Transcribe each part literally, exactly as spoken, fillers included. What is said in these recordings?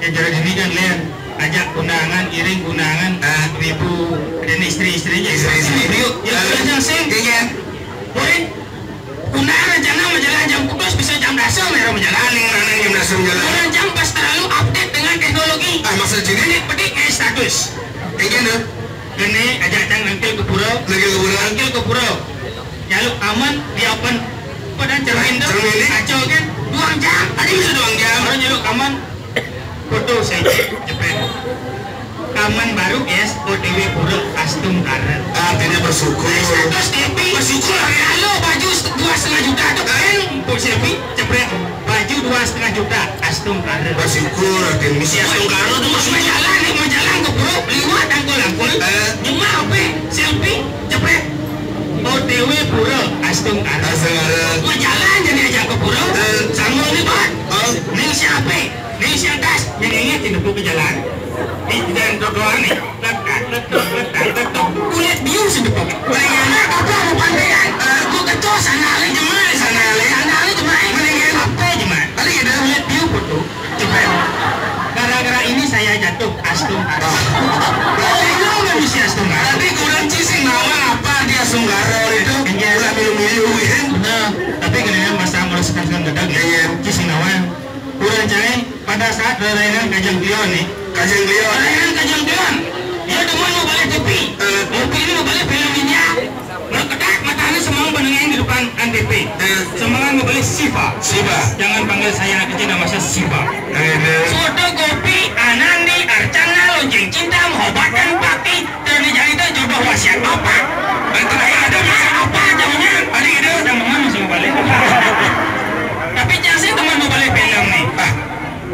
Acara dini kan lain. Ajak undangan, iring undangan, ah, ibu dan istri-istrinya. Istri-istri. Yuk, yuk, ah, kita sing. Iya. Boleh? Undangan rencana majalah jam putus bisa jam dasa merah majalah. Aneh, aneh, jam dasa majalah. Orang jam pas terlalu update dengan teknologi. Ah, maksud sini? Pedik-pedik, eh, status. Iya, no. Kene ajak cang nangkil ke pura. Nangkil ke pura. Nangkil ke pura. Nyaluk aman, dia open. Pada cermin tu. Cermin ni? Kacau kan? Duang jam. Tadi bisa duang jam. Orang nyaluk aman. Foto selfie, jepret. Kaman baru, guys, O T W pura, astungkara. Artinya bersyukur. Status T V. Bersyukur. Lalu baju se-, dua setengah juta tu kan, untuk selfie, jepret. Baju dua setengah juta, astungkara. Bersyukur, artinya misi astungkara tu bersyukur. Majalan ni, majalan ke pura, liwat angkul-angkul. Eh. Nyemak apa? Selfie, jepret. O T W pura, astungkara. Astungkara. Majalan jadi ajak ke pura. Eh. Sanggup ni, Bot. Oh. Ni siapa? Ni siang tas, ni nengah ti nepuk ke jalan. Ni jalan trotoar ni. Letak, letak, letak, letak. Kulit biu si nepuk. Bayangnya apa mau pantai kan? Aku kecoh sana le jemai, sana le, sana le jemai. Mendingan apa jemai? Tadi ada kulit biu foto. Jemai. Gara-gara ini saya jatuh, astungkara. Ah. Berarti lo manusia astungkara. Berarti kurang cising nawang apa dia astungkara itu? Iya. Ulah milu-milu kan? Benar. Tapi kena masa ngurus kan gedang ya. Iya. Cising nawang. Kurang cai. Pada saat rerainan Kajang Klion ni. Kajang Klion. Rerainan Kajang Klion. Dia demen mau balik T V. Eh. T V ni mau balik filem India. Berketat matanya semua pendengar di depan N T V. Eh. Semangat mau balik Siva. Siva. Jangan panggil saya anak kecil, nama saya Siva. Eh, eh. Fotokopi Anandi Arcana, lonceng cinta, menghobatkan pati, dan dijahit jodoh wasiat apa. Eh, terakhir ada wasiat apa jauhnya? Ada ide? Yang mana masih mau balik? Tapi jangan saya teman mau balik film ni. Ah.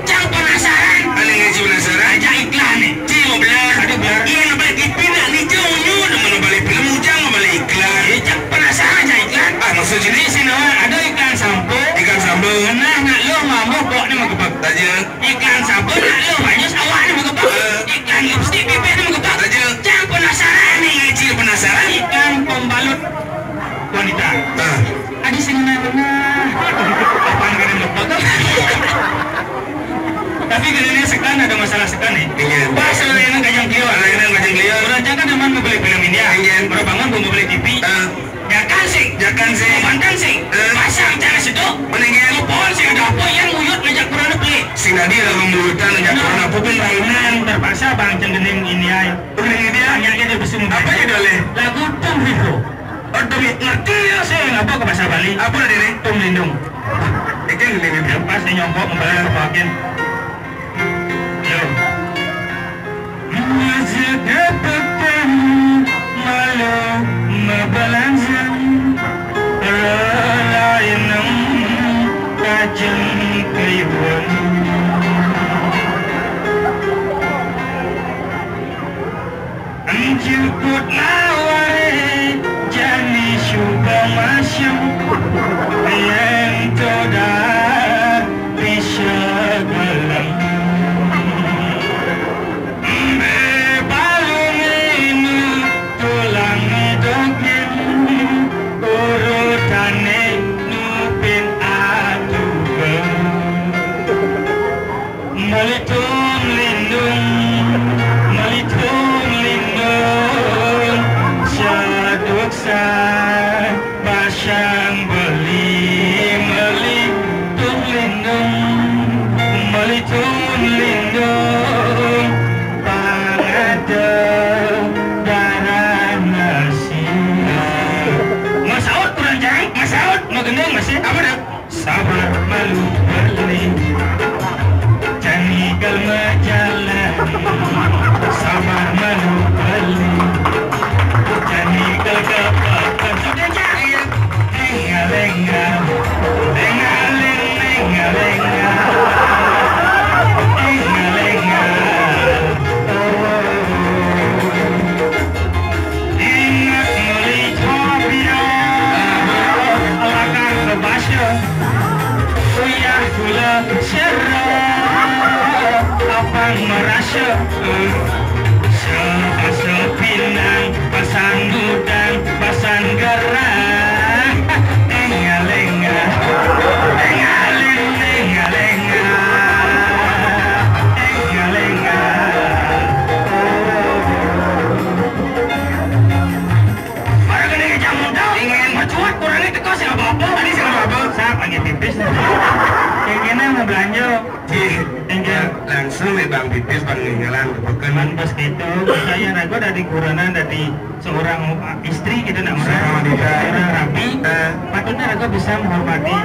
Cang penasaran. Ada ngaji penasaran? Aja iklan ni. Cing mau belar. Ada belar. Iya, nak balik T V nak ni jauh nyu, nak mana balik film, ujang mau balik iklan. Eh, cang penasaran aja iklan. Ah, maksud sini? Di sini ada iklan sampo. Iklan sampo. Nah, nak lo mampu kok ni mau gebak. Taja. Iklan sabun nak lo banyak awak ni mau gebak. Eh. Iklan lipstik bibir ni mau gebak. Taja. Cang penasaran ni. Ngaji penasaran? Iklan pembalut wanita. Ah. Adi sing nang mana? Apaan kena lupa tu? Tapi kena ni sekan ada masalah sekan ni. Iya. Pas orang yang kajang dia. Orang yang kajang dia. Orang jangan teman mau beli film India. Iya. Orang bangun mau beli T V. Ah. Jakan sing. Jakan sing. Mantan sing. Eh. Pasang cara situ. Mendingan. Pohon sing ada apa yang muyut ngajak kurang beli. Sing tadi lah muyutan ngajak kurang apa pun rainan. Terpaksa bang cengkening ini ay. Udah ini dia. Tanya dia bersumber. Apa judulnya? Lagu Tum Hidro. Oh, demi ngerti ya sih, apa ke bahasa Bali? Apa tadi ni? Tum lindung. Ikan ini dia. Pas dia nyongkok membayar pakin. Yo. Masa kepetang malu mabalanjang ralainang kajeng kayuan. Anjukut naware jani syuba masyam yen toda bisa galang. Embe balung inu tulang dogen urutane nupin atuga. Melitung lindung, melitung lindung, saduksa basang beli. Melitung lindung, melitung lindung, pangada darah nasi. Masaut kurang jahit, masaut, magending masih. Apa dah? Sabar malu beli, jani kal majalan. Sabar malu beli, jani kal kapakan. Sudah jahit. Lenga, lenga, lenga, lenga, lenga, lenga, lenga. Oh. Ingat melihat biar lakar kebasya, uyah kula sera, apang merasa, eh, sepasa pinang, pasan gudang, pasan gerah, engalenga, engaling, engalenga, eng- Inggih. Langsung nih Bang Pipis, Bang Ninggalan, kebetulan. Pas gitu, saya ragu dari kurenan, dari seorang istri gitu, nak, seorang wanita, seorang rabi. Eh. Patutnya ragu bisa menghormati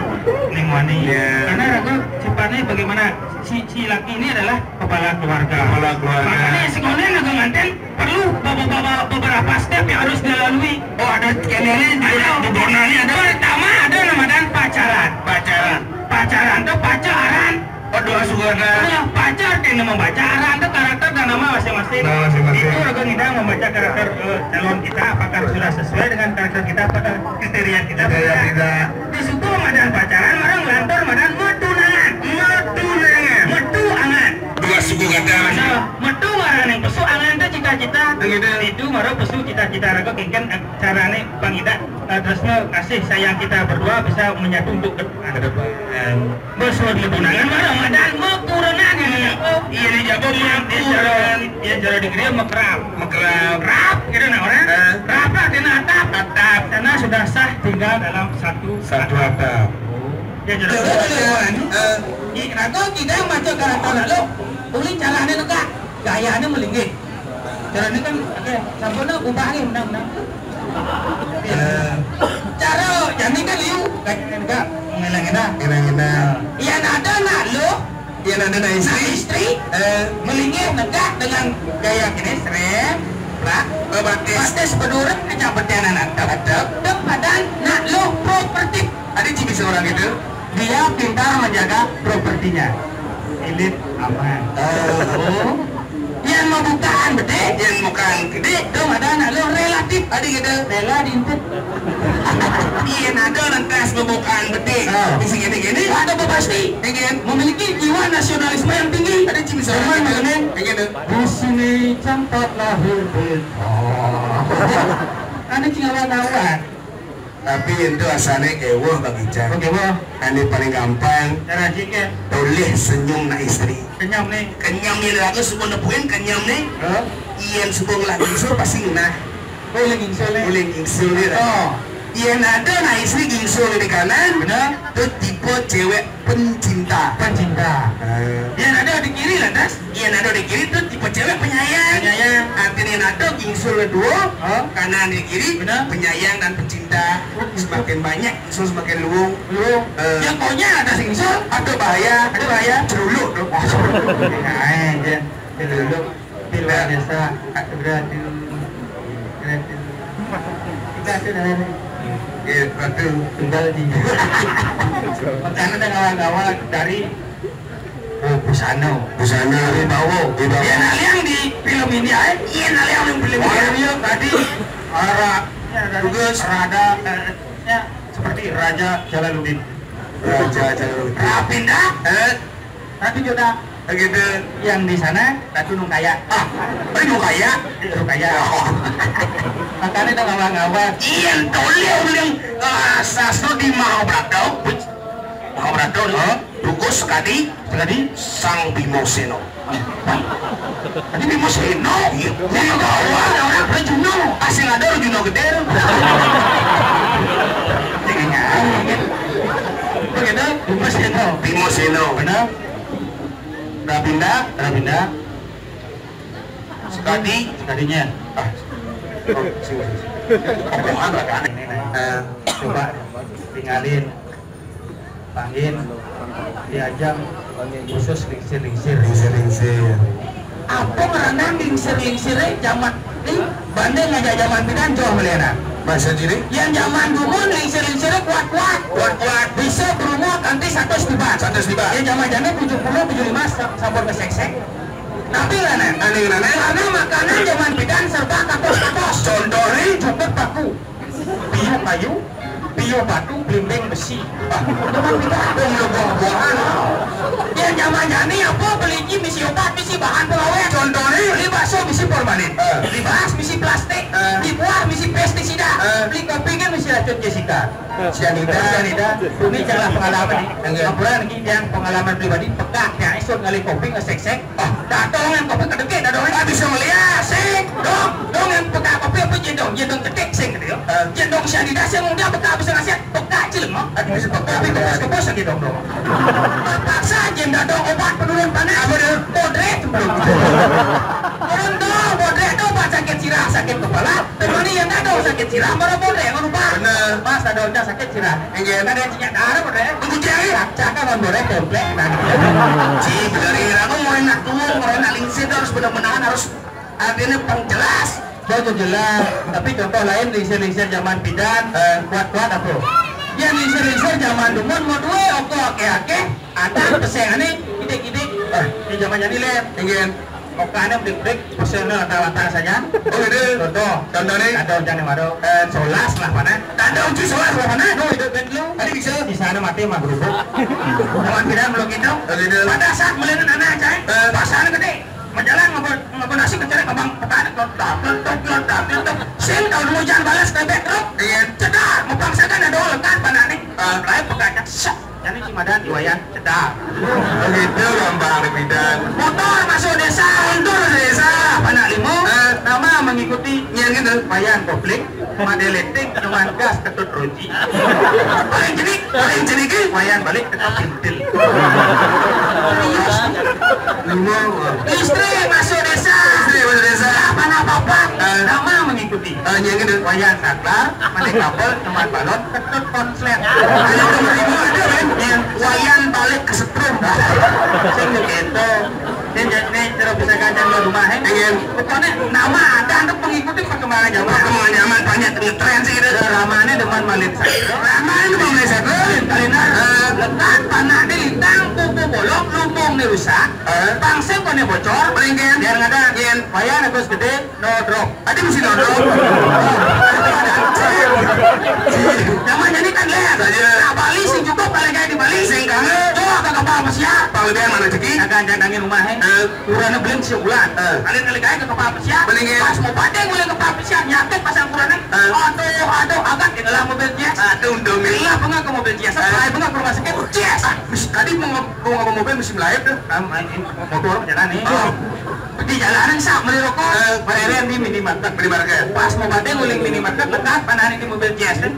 Ning Wani. Ya. Karena ragu sifatnya bagaimana, si, si laki ini adalah kepala keluarga. Kepala keluarga. Makanya sekolahnya ragu nganten perlu be-, be-, be-, beberapa step yang harus dilalui. Oh, ada kene di, di Borneo ini ada. Pertama ada nama dan pacaran. Pacaran. Pacaran tuh pacaran. Oh, dua suku ada. Nah, pacar yang membaca aran tuh karakter dan nama masing-masing. Nama masing-masing. Itu ragu kita membaca karakter, eh, calon kita, apakah sudah sesuai dengan karakter kita, apakah kriteria kita. Kriteria kita. Di suku madan pacaran, orang lantur madan metunangan. Metunangan. Metu angan. Dua suku kata. Nah, metu ngaran yang pesu, angan itu cita-cita. Begitu. Itu baru pesu cita-cita ragu kengken, eh, carane pangida, eh, tresna kasih sayang kita berdua bisa menyatu untuk ke, ke depan. Bos mau ditunangan mah Ramadan mah kurenan ya. Iya, di Jawa mah kurenan. Ya, cara di Gria mah kerap. Mekerap. Kerap gitu nah orang. Eh. Kerap lah kena atap. Atap. Karena sudah sah tinggal dalam satu, satu atap. Ya, cara. Eh. Ih, kenapa kita maca karakter lalu? Uli caranya negak, gayanya melinggih. Caranya kan, oke, sampun dah, ubah nih, menang, menang. Ya. Cara jani kan liu, kan enggak, ngeleng-ngeleng. Ngeleng-ngeleng. Yang ada nak lu, yang ada nak istri, istri, eh, melinggih negak dengan gaya gini, seret, plak, batis, batis bedurek, kecampetan anak, tetep, tetep, padan nak lu, properti. Ada sih bisa orang gitu. Dia pintar menjaga propertinya. Ilit aman. Oh. Yang mau bukaan bedik, yang bukan gede, dong ada anak lo relatif. Ada gitu. Rela diintip. Iya, ada lantas pembukaan bedik. Oh. Bisa gini-gini. Ada pasti. Ingin memiliki jiwa nasionalisme yang tinggi. Ada sih bisa orang gitu. Ingin tuh. Di sini tempat lahir beta. Ada cing awan-awan. Tapi itu asalnya ewoh, Bang Ica. Oke, wah. Anu paling gampang. Cara cik ya. Boleh senyum nak istri. Kenyam nih. Kenyam yang lagu semua nepuin kenyam nih. Hah? Iyan semua lagi so pasti ngena. Boleh gingsul nih. Boleh gingsul nih. Oh. Iyan ada nak istri gingsul di kanan. Benar. Itu tipe cewek pencinta. Pencinta. Eh. Yang ada di kiri lantas? Yang ada di kiri tuh tipe cewek penyayang. Penyayang. Artinya yang ada gingsul dua, oh, kanan di kiri, benar, penyayang dan pencinta. Semakin banyak gingsul semakin luwung. Luwung. Eh. Yang pokoknya ada gingsul. Ada bahaya. Ada bahaya. Ceruluk dong. Nah, eh, dia. Ceruluk. Di luar desa, gratis, gratis. Gratis, gratis. Iya, betul. Tinggal di. Makanya ada ngawal-ngawal dari, oh, busana. Busana. Wibawa. Wibawa. Iya, nah, yang di film ini, eh. Iya, nah, yang film ini. Oh, iya, tadi. Ara, tugas. Rada, eh, ya, seperti Raja Jalaluddin. Raja Jalaluddin. Rapinda. Eh. Tapi juga begitu yang di sana, Ratu Nungkaya. Ah, eh, Nungkaya? Nungkaya. Oh. Makanya udah ngawang-ngawang. Iya, tolong ulang, ah, sasto di Mahabharata. Mahabharata, no? Tugas sekali, sekali Sang Bimoseno. Tadi Bimoseno? Iya. Bimoseno, orang Arjuna. Asing ada Arjuna gede. Begitu, Bimoseno. Bimoseno. Benar? Rabinda, Rabinda. Sekadi, sekadinya. Ah. Oh, sini, sini. Pokoknya lah kan. Eh, coba tinggalin. Panggil. Diajak khusus lingsir-lingsir. Lingsir-lingsir. Apa ngeranang lingsir-lingsirnya zaman ini banding aja zaman pidan jauh meliana. Bahasa diri? Yang zaman dulu lingsir-lingsirnya kuat-kuat. Kuat-kuat. Bisa berumur nanti satu tiba. Satu tiba. Ya zaman jani tujuh puluh, tujuh lima sa-, sampun ke seksek. Tapi lah, Nen. Aneh, aneh. Karena makanan zaman pidan serba katos-katos. Contohnya? Cukup paku. Piu kayu, piu batu, blimbing besi. Ah, zaman pidan. Yang buah-buahan. Ya zaman jani apa beli ji misi obat, misi bahan pengawet. Contohnya? Beli bakso, misi formalin. Eh. Beli beras, misi plastik. Eh. Beli buah, misi pestisida. Eh. Beli kopi kan misi racun Jessica. Sianida. Sianida. Ini adalah pengalaman nih. Enggak. Ampura nih, yang pengalaman pribadi, peka, yang isut ngalih kopi ngesek-sek. Ah, datang yang kopi kedekit, datang yang bisa melihat, sik, dong, dong yang peka kopi apa Jendong, jendong cetek sing gitu ya. Jendong siang di dasar, udah beka bisa ngasih, beka cileng, no? Tapi bisa beka, tapi beka ke bos gitu dong. Terpaksa jendong obat penurun panas. Apa dia? Bodrek, bro. Orang dong, bodrek tuh obat sakit sirah, sakit kepala. Teman yang dadong sakit sirah, baru bodrek, yang lupa. Bener. Pas dadongnya sakit sirah. Iya. Ada yang cinya darah, bodrek. Tunggu, Cang. Cakap, bodrek, komplek, nah. Cih, bener, aku mau enak tuh, mau enak lingsir, harus bener-bener harus artinya pengjelas. Betul jelas. Tapi contoh lain, lingsir-lingsir zaman pidan, kuat-kuat apa? Ya, lingsir-lingsir zaman dumun mau duwe, oko akeh-akeh, ada peseng ane, idik-idik. Di zaman jadi le. Ingin. Okane bedik-bedik, peseng latah-latah saja. Oh, gitu. Contoh. Contoh nih. Ada ujian yang baru. Solas lah mana? Ada uji solas lah mana? No, itu ben lu. Tadi bisa. Di sana mati mah gerubuk. Zaman pidan belum gitu. Oh, gitu. Pada saat melihat anak, cai, pasar gede. Majalan ngapa, ngapa nasi kecil abang petani kok dapet tok, dapet tok, dapet tok. Sing tahu dulu jangan balas bebek truk. Iya. Cedar, mupang sagan ada lekat panani. Mulai pegangnya set. Jadi si madan iwayan cedar. Begitu gampang dipidan. Motor masuk desa, mundur desa, panak limo. Nama mengikuti. Yang gitu. Wayan kopling. Madeleting dengan gas ketut roji. Paling jenik, paling jenik, wayan balik tetap pintil. Serius. Istri masuk desa. Istri masuk desa. Apa apa? Nama mengikuti. Yang ini. Wayan saklar, mana kabel, teman balon, ketut konslet. Ayo, nomor lima ada, men. Yang wayan balik kesetrum. Sing gitu. Ini, ini terus bisa ganjang di rumah, eh. Iya. Pokoknya nama ada, ada pengikuti perkembangan zaman. Perkembangan zaman, banyak ngetren sih gitu. Ramane demen malit. Ramane demen malit. Kalina, lekat panah di lintang, kuku bolong, lumbung di rusak. Pangsip kone bocor. Beringkin. Biar ngadan. Yen. Wayah terus gede, no drop. Tadi mesti nonton. Zaman jadi kan lihat. Nah, Bali sing cukup kalau kayak di Bali. Sing kangen. Coba ke kapal pesiar. Kalau dia mana rezeki? Kagak ada angin rumah, eh. Kurangnya belum sebulan. Kalian kali kayak ke kapal pesiar. Mendingin. Pas mau banding mulai kapal pesiar, nyakit pasang kurangnya. Aduh, aduh, agak tinggal mobil jazz. Aduh, untung nih. Lah, pengen ke mobil jazz. Saya pengen ke rumah sakit. Jazz. Ah, tadi mau ngomong mobil mesti melahir tuh. Motor jalan nih. Di jalanan sak beli rokok, bereren di minimarket. Minimarket. Pas mau badai nguling minimarket, lekat panahnya di mobil jazz kan.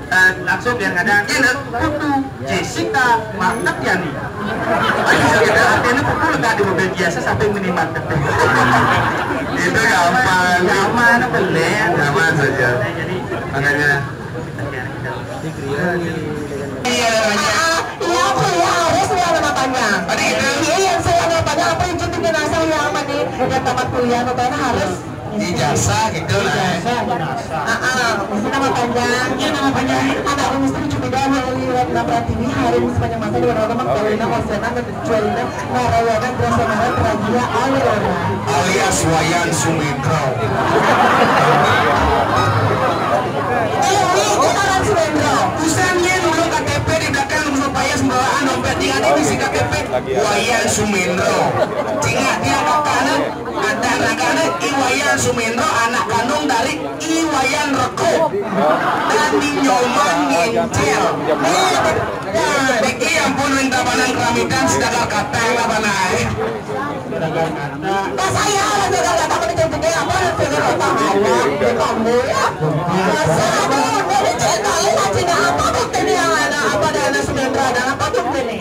Langsung biar ngadang. Iya, nah. Putu Jessica, mantep ya nih. Ayo, kita artinya putu lekat di mobil jazz sampai minimarket. Itu gampang. Nyaman, bener. Nyaman saja. Makanya. Iya, iya, iya. Iya, kuliah harus punya nama panjang. Tadi gitu. Iya, yang saya nama panjang apa yang cuti jenazah yang mana? Yang tamat kuliah, pokoknya harus. Ijazah gitu lah. Ijazah, ijazah. Ah, ah, itu nama panjang. Iya, nama panjang. Anak Umis itu cukup dah, Wali Ratna Pratiwi, hari ini sepanjang masa di Warna Kawina, Osena, Jualina, Narayanan, Brahmana, Pragia, Aurora. Alias Wayan Sumendro. Iya, iya, itu orang Sumendro. Usahanya dulu K T P di belakang, dulu payah sembawaan, dompet di ada, bisi K T P. Wayan Sumendro. Ingat dia kakaknya, ada kakaknya, I Wayan Sumendro, anak kandung dari I Wayan Reko. Dan di Nyoman Ngencel. Niki ampun minta panang keramitan sedagar kata yang apa naik. Pas saya lah jaga kata aku ditutupi apa, dan pilih kota awak di kamu ya. Masa ada yang dari Cina, ini Cina apa bukti ini yang ada, apa dana Sumendra, dan apa bukti ini?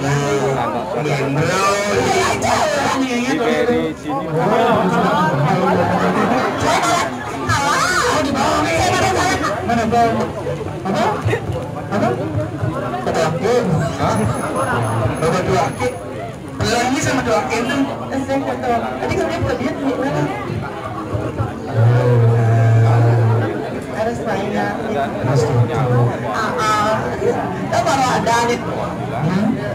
Gendro. Iya, iya, iya. Saya kalah. Kalah. Oh, di bawah. Saya kalah. Mana bawah? Apa? Apa? Betul. Hah? Betul. Belum ini sama doain tuh. Saya kata, tadi kan dia bukan dia tuh, mana? Harus banyak. Ah, ah. Kita baru ada nih.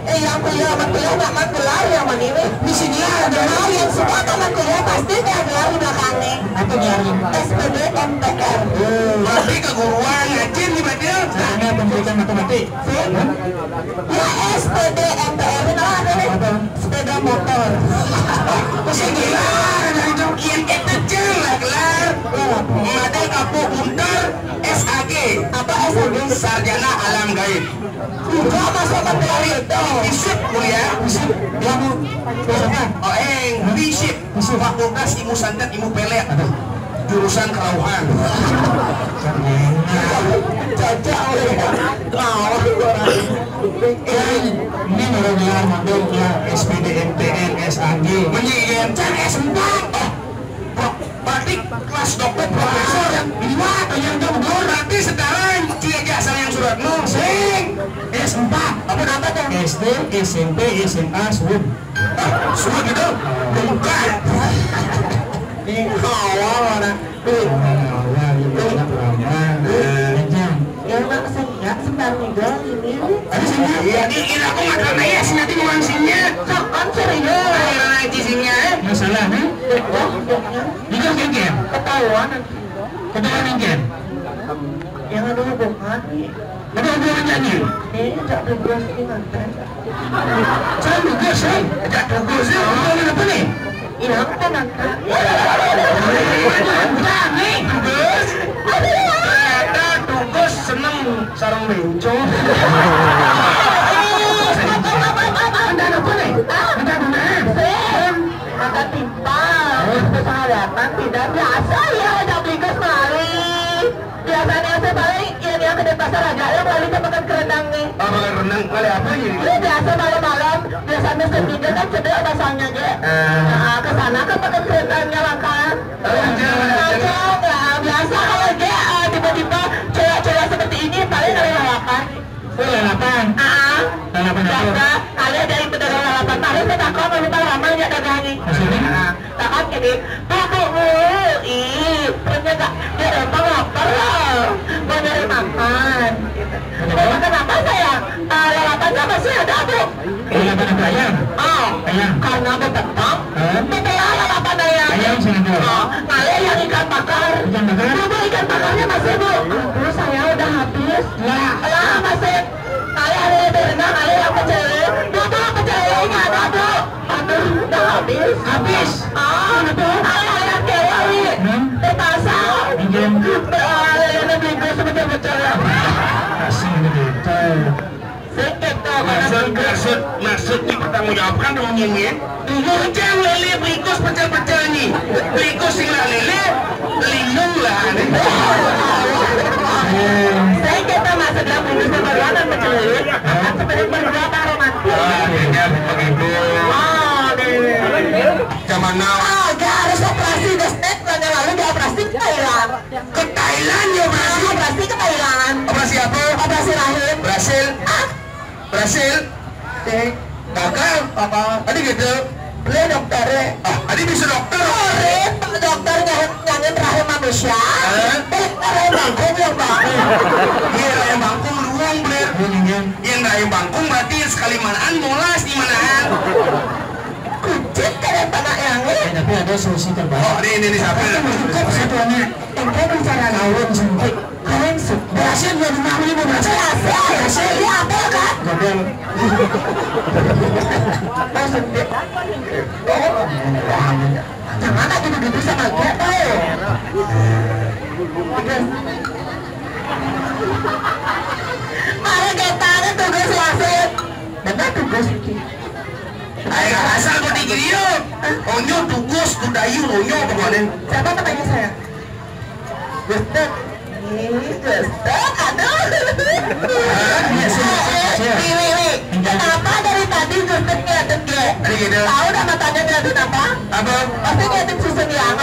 Eh, yang kuliah sama kuliah nggak main gelar yang mana ini? Di sini ada. Nah, yang suka sama kuliah pasti dia gelar di belakangnya. Apa gelarnya? S P D M T R. Oh, berarti keguruan ngaji nih, Pak Dio. Sarana pendidikan matematik. Ya, S P D M T R itu apa nih? Apa? Sepeda motor. Sing gelar, yang itu kecil lah gelar. Made kapuk untar S A G. Apa S A G? Sarjana alam gaib. Enggak masuk ke gelar itu. Fisip kuliah. Fisip. Dia mau. Oh, eh, fisip. Fakultas Ilmu Santet, Ilmu Pelet. Aduh. Jurusan kelauhan. Caca oleh. Kelauhan orang. Ini baru gelar model gelar S P D N T N, S A G. Mendingan can S empat. Oh, berarti kelas dokter profesor yang lima atau yang jauh berarti sekarang cia jasa yang surat mau sing S empat. Apa nama tuh? S D, S M P, S M A, sudah. Ah, sudah gitu. Bukan. Ini awal mana? Awal, awal, ini anak lama. Nah. Yang maksudnya sebentar nih, Gol, ini. Ada sini. Iya, di, di aku makan aja, sini nanti mau sini. Sok, kan serius. Ayo, ayo, di sini, eh. Masalah, eh? Betul, betul. Ini kan, kan, kan? Ketahuan nanti. Ketahuan, kan? Yang ada hubungan, nih. Ada hubungan, kan, nih? Nih, tak ada hubungan, sih, nganter. Saya tugas, eh? Ada tugas, eh? Hubungan apa, nih? Iya, kan, nganter. Bukan, nih, tugas. Ternyata tugas seneng sarang bencong. Minta apa nih? Minta apa nih? Mata timpal, kesehatan tidak biasa ya, ada bingkas mari. Biasanya saya paling ya dia ke Denpasar aja, ya paling ke Pekan Kerendang nih. Oh, Pekan Kerendang, kali apa ini? Iya, biasa malam-malam, biasanya setiga kan cedera pasangnya aja. Nah, ke sana ke Pekan Kerendangnya makan. Oh, iya, iya. Aja, ya, biasa kalau dia eh, tiba-tiba cewek-cewek seperti ini paling dari lalapan. Oh, lalapan. Ah, lalapan apa? Biasa, kalian dari pedagang lalapan tahu, saya takut kalau tak lama dia dagangi. Maksudnya? Ah, takut jadi, "Duduk dulu, ih, perutnya gak, dia rempang lapar loh, mau nyari makan." Gitu. Mau makan apa, sayang? Ah, lalapan apa sih ada, Bu? Lalapan apa, ayam? Oh, ayam. Karena betepang, betelah lalapan ayam. Ayam sih ada. Oh, kalian yang ikan bakar. Ikan bakar? Bu, Bu, ikan bakarnya masih, Bu? Aduh, saya udah habis. Lah, masih. Kalian ada yang berenang, ada yang pecel lele. Bu, Bu, pecel lelenya ada, Bu. Aduh, udah habis. Habis? Ah, kenapa? Kalian ada yang kere, Wi. Hmm? Di pasar. Iya. Ah, lelenya beli sebetul-betul. Kasih begitu. Sedikit tuh, maksud, maksud, maksud dipertanggungjawabkan dong, Nyin, ya? Bujang lele belikus pecel-pecel nih. Belikus sing lah lele, lindung lah nih. Saya kata maksudnya bungkus berduaan pecel lele, kan sebenarnya berdua apa romantis? Ah, iya, begitu. Oh, oke. Zaman now. Ah, dia harus operasi, udah step, bulan yang lalu dia operasi ke Thailand. Ke Thailand ya, operasi? Ah, operasi ke Thailand. Operasi apa? Operasi rahim. Berhasil? Ah, Berhasil? Gagal? Gagal. Tadi gitu. Beliau dokter. Ah, tadi bisa dokter. Sorry, Pak dokter nyangin, nyangin rahim manusia. Hah? Eh, rahim bangkung ya, Pak. Iya, rahim bangkung luang, bener. Iya, iya. Yang rahim bangkung berarti sekali manaan molas di manaan. Kucing kayak tanah yang. Eh, tapi ada solusi terbaik. Oh, ini, ini, ini siapa? Cukup satuannya. Engke bicara lawan sempit, kalian se-, berhasil dua puluh lima ribu berhasil. Berhasil. Iya, apa kan? Gagal. Oh, sempit. Oh, jangan lagi begitu sama dia, tahu. Mari kita tugas wasit. Benar tugas iki. Ayo, asal kau dikiri yuk. Onyo tugas, kudayu, onyo pokoknya. Siapa namanya saya? Gustet. Ih, Gustet, aduh. Ah, iya, sih. Eh, eh, Wi, Wi, Wi. Kenapa dari tadi Gustet ngeliatin dia? Tadi gitu. Tahu dah matanya ngeliatin apa? Apa? Pasti ngeliatin susun yang.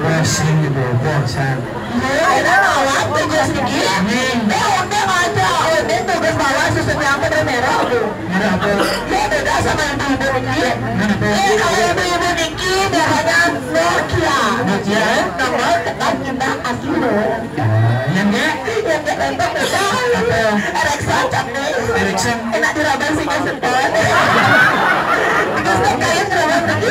Masih di bawah, San. Iya, enak banget tugas ini. Amin. Eh, Undeng aja. Undeng tugas bawa susun yang pada merah tuh. Merah apa? Ya, beda sama yang ibu-ibu ini. Merah apa? Eh, kalau ibu-ibu Ki, biasanya Nokia. Nokia, eh? Nomor tekan kita asli loh. Ah, yang dia? Yang dia rempong beda. Apa? Ericsson, cantik. Ericsson. Enak diraba sih, nggak sedot. Terus kan kalian diraba lagi.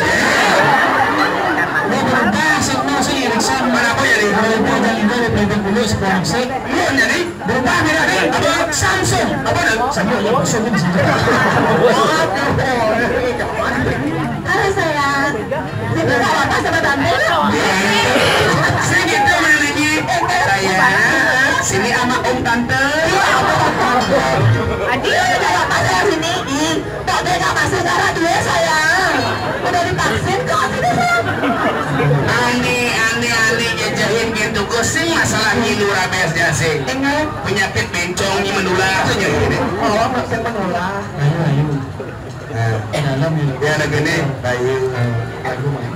Dia berubah, semua sih Ericsson. Mana aku jadi? Kalau itu jadi gue, playback dulu, sekarang sih. Lu jadi? Berubah beda nih. Apa? Samsung. Apa dah? Samsung, ya, Samsung. Halo, sayang. Sini nggak apa-apa sama tante? Sini kita main ini. Sayang, sini sama om tante. Adi, nggak apa-apa, sayang, sini. Ih, tante nggak masuk darah dia, sayang. Udah divaksin kok, sini, sayang. Aneh, aneh, aneh. Jahin pintu ku sing masalah ngilu rabes ja sing. Penyakit bencong ni menular saja ini. Oh, maksud menular. Ayo, ayo. Nah, dalam ini. Ya, ada gini. Ayo. Ayo, ayo.